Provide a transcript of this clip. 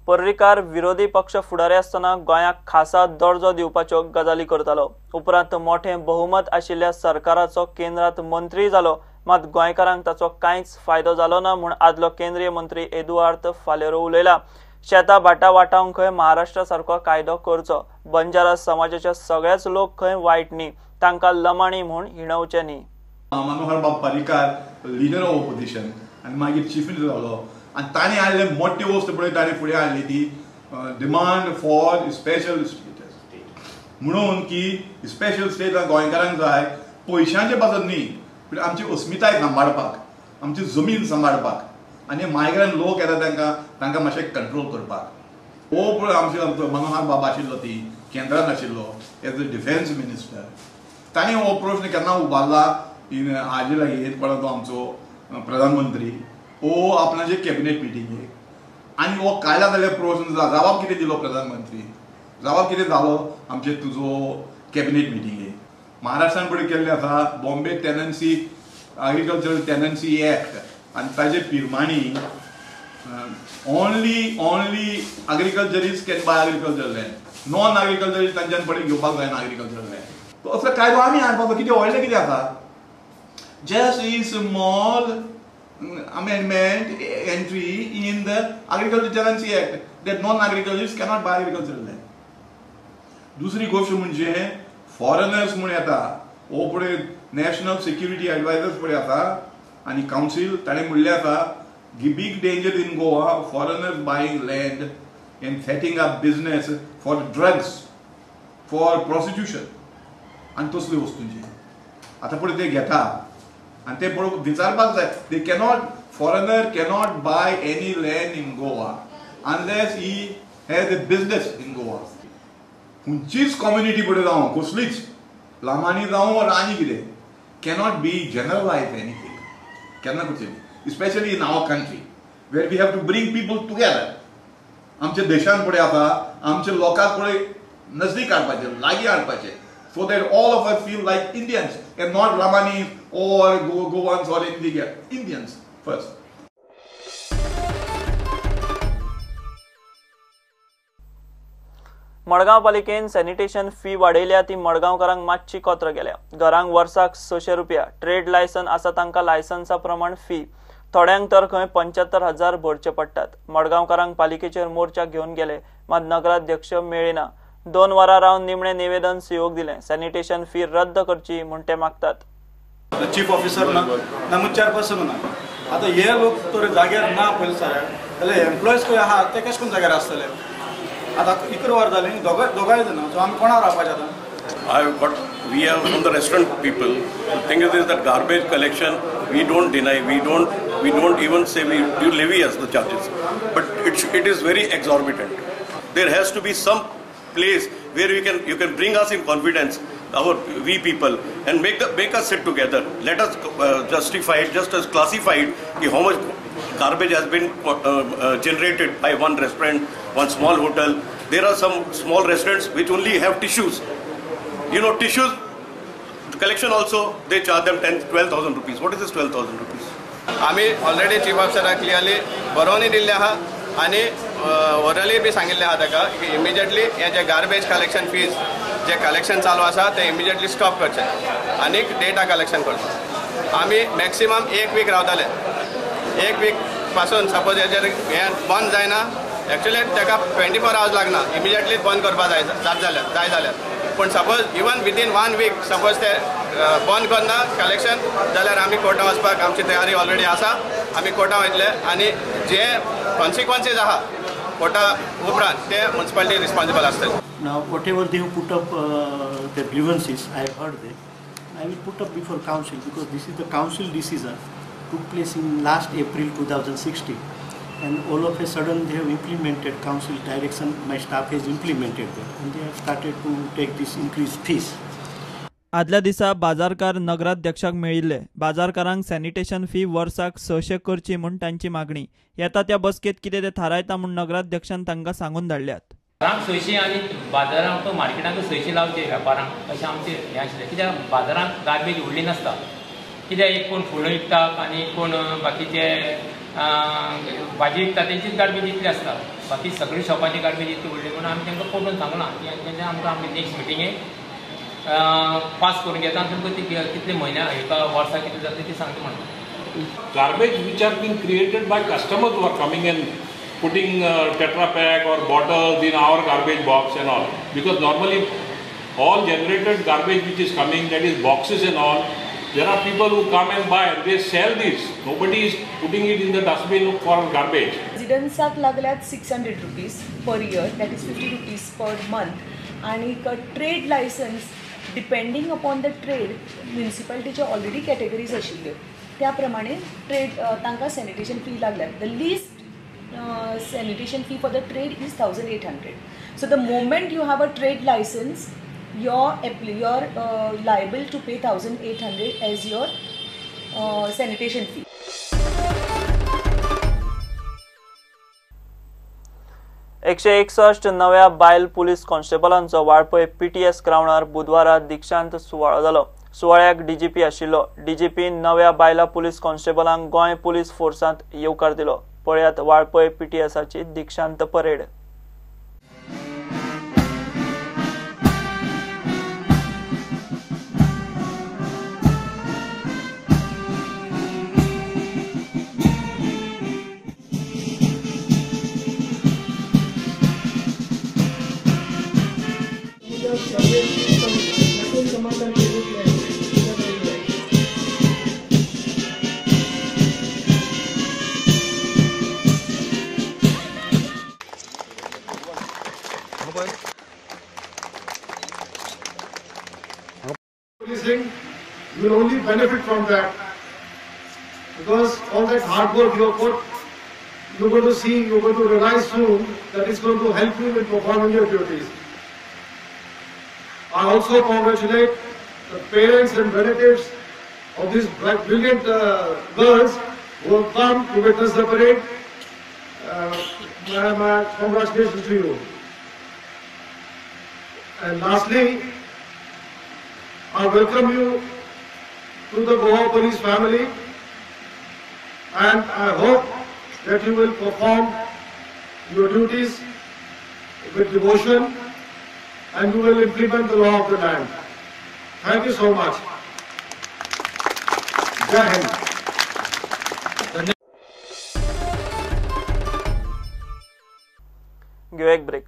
पर्रीकार विरोधी पक्ष फुडारी आसतना गोंयाक खासा दर्जो दिवपाच्यो गजाली करतालो. उपरांत मोठें बहुमत आशिल्ल्या सरकाराचो केंद्रात मंत्री जालो, मात गोंयकारांक ताचो कांयच फायदो जालो ना म्हूण आदलो केंद्रीय मंत्री एदुआर्द फालेरो उलयला. शेतां भाटां वाटावंक खंय महाराष्ट्रा सारको कायदो करचो. बंजारा समाजाचे सगळेच लोक खंय वायट न्ही, तांकां लमाणी म्हूण हिणवचे न्ही. मनोहर बाब पर्रीकार लिडर ऑफ ऑपोजिशन आनी मागीर चीफ मिनिस्टर जालो आनी ताणें हाडले मोठी वस्त पळय ताणें फुडें हाडली ती डिमांड फॉर स्पेशल स्टेटस म्हणून की स्पेशल स्टेट गोंयकारांक जाय पयशांचे पासत न्ही, पूण आमची अस्मिताय सांबाळपाक, आमची जमीन सांबाळपाक आनी मायग्रंट लोक येता तांकां तांकां मातशें कंट्रोल करपाक. हो पळय आमचो आमचो मनोहर बाबा आशिल्लो ती केंद्रान आशिल्लो एज अ डिफेन्स मिनिस्टर, ताणें हो प्रश्न केन्ना उबारला हाजे लागीं कोणा तो आमचो प्रधानमंत्री ओ आपणाचे कॅबिनेट मिटिंगेक आनी हो काडला जाल्यार प्रश्न जवाब कितें दिलो प्रधानमंत्री, जवाब कितें जालो आमचे तुजो कॅबिनेट मिटिंगेक. महाराष्ट्रान पळय केल्लें आसा Bombay tenancy agricultural tenancy act आनी ताजे पिरमाणी only agriculturist can buy agriculture land, non agriculturist तांच्यान पळय घेवपाक जायना एग्रीकल्चर लँड. असो कायदो आमी हाडपाचो कितें व्हडलें कितें आसा, just a small amendment entry in the Agriculture Tenancy Act that non-agriculturists cannot buy agricultural land. दुसरी गोष्ट म्हणजे फॉरेनर्स म्हूण येता हो पळय नॅशनल सिक्युरिटी एडवायजर्स पळय आसा आनी कावन्सील ताणें म्हणलें आसा the big danger in Goa foreigners buying land and setting up business for drugs for prostitution आनी तसल्यो वस्तूंची. आतां पळय ते घेता आनी ते पळोवंक विचारपाक जाय, they cannot, foreigner cannot buy any land in Goa unless he has a business in Goa. खंयचीच कम्युनिटी पळय जावं, कसलीच लामानी जावं वा आनी कितें, कॅनॉट बी जनरलायज एनीथींग केन्ना करचें न्ही, especially in our country where we have to bring people together. आमच्या देशान पळय आसा आमच्या लोकांक पळय नजदीक हाडपाचें, लागीं हाडपाचें, so that all of us feel like Indians and not Ramanis or Goans or anything else. Indians first. Madgaon पालिकेन सॅनिटेशन फी वाडयल्या ती मडगांवकारांक मातशी कोत्र गेल्या. घरांक वर्साक 600 रुपया, ट्रेड लायसन आसा तांकां लायसन्सा प्रमाण फी, थोड्यांक तर खंय 75,000 भरचे पडटात. मडगांवकारांक पालिकेचेर मोर्चा घेवन गेले, मात नगराध्यक्ष मेळना. 2 वरां रावन निमणे निवेदन सीओक दिलें. सॅनिटेशन फी रद्द करची म्हूण ते मागतात. चीफ ऑफिसर ना, ना चेअरपर्सन ना, आतां हे लोक तर जाग्यार ना पयलीं साऱ्याक जाल्यार एम्प्लॉयज खंय आहा ते कशें करून जाग्यार आसतले. आतां 11 वर जालीं, दोगांय जाणां, सो आमी कोणा रावपाचें आतां. I have got, we are from the restaurant people. The thing is that garbage collection, we don't deny, we don't even say we do levy as the charges, but it is very exorbitant. There has to be some place where you can bring us in confidence, our we people, and make us sit together. Let us justify it, just as classify it, how much garbage has been generated by one restaurant, one small hotel. There are some small restaurants which only have tissues. You know, tissues collection also they charge them 10-12,000 rupees. What is this 12,000 rupees? आमी already chief ऑफिसराक clearly बरोवनूय दिल्लें आहा आनी orally बी सांगिल्लें आहा ताका की immediately हें जें गार्बेज कलेक्शन फीज जें कलेक्शन चालू आसा तें इमिजिएटली स्टॉप करचें आनी डेटा कलेक्शन करचें. आमी मॅक्सिमम 1 वीक रावताले, 1 वीक पासून सपोज हेजेर हें बंद जायना, एक्चुअली ताका 24 आवर्स लागना, इमिजिएटली बंद करपा जाय जाय जाल्यार, पूण suppose even within 1 week suppose ते बंद करना कलेक्शन जाल्यार आमी कोर्टान वचपाक आमची तयारी ऑलरेडी आसा. आमी कोर्टान वयतले आनी जे कॉन्सिक्वन्सीज आहा कोर्टा उपरांत ते म्युनिसिपालिटी रिस्पॉन्सिबल आसतले. Now whatever they have put up their grievances, I have heard them. I will put up before council because this is the council decision took place in last April 2016, and all of a sudden they have implemented council direction. My staff has implemented that and they have started to take this increased fees. आदल्या दिसा बाजारकार नगराध्यक्षाक मेळिल्ले. बाजारकारांक sanitation fee वर्साक 600 करची म्हूण तांची मागणी. येता त्या बसकेत कितें ते थारायता म्हूण नगराध्यक्षान तांकां सांगून धाडल्यात. घरांक 600 आनी बाजारांक मार्केटांक 600 लावचे वेपारांक अशें आमचें हें आशिल्लें. कित्याक बाजारांत गार्बेज उरली नासता, कित्याक एक कोण फुलां विकता आनी कोण बाकीचे भाजी विकता, तेंचीच गार्बेज इतली आसता. बाकी सगळी शॉपांची गार्बेज इतली व्हडली म्हणून आमी तांकां पटोवन सांगलां की तेंच्या आमकां आमी नेक्स्ट मिटिंगेक पास करून घेता आनी तुमकां ती कितले म्हयन्या एका वर्सा कितले जातली ती सांगता म्हणून. Garbage which are being created by customers who are coming and putting Tetra Pak or bottles in our garbage box and all, because normally all generated garbage which is coming, that is boxes and all, there are people who come and buy and they sell this. Nobody is putting it in the dustbin for garbage. Residentsक लागल्यात 600 rupees per year, that is 50 rupees per month, आणि trade license depending upon the trade म्युनिसिपालिटीचे already categories आशिल्ल्यो त्या प्रमाणे trade तांकां sanitation fee लागल्यात. The least sanitation fee for the trade is 1800. So the moment you have a trade license, you're liable to pay 1800 as your sanitation fee. 161 नव्या बायल police कॉन्स्टेबलांचो Valpoi PTS ग्रावंडार बुधवारा दीक्षांत सुवाळो जालो. सुवाळ्याक डीजीपी आशिल्लो. डीजीपीन नव्या बायला पुलीस कॉन्स्टेबलांक गोंय पुलीस फोर्सांत येवकार दिलो. पळयात वाळपय पीटीएसाची दीक्षांत parade. Policing, you will only benefit from that, because all that hard work you have put, you're going to see, you're going to realize soon that it's going to help you in performing your duties. I also congratulate the parents and relatives of these brilliant girls who have come to witness the parade. My congratulations to you. And lastly, I welcome you to the Goa Police family, and I hope that you will perform your duties with devotion and you will implement the law of the land. Thank you so much. Jai Hind. Give a break.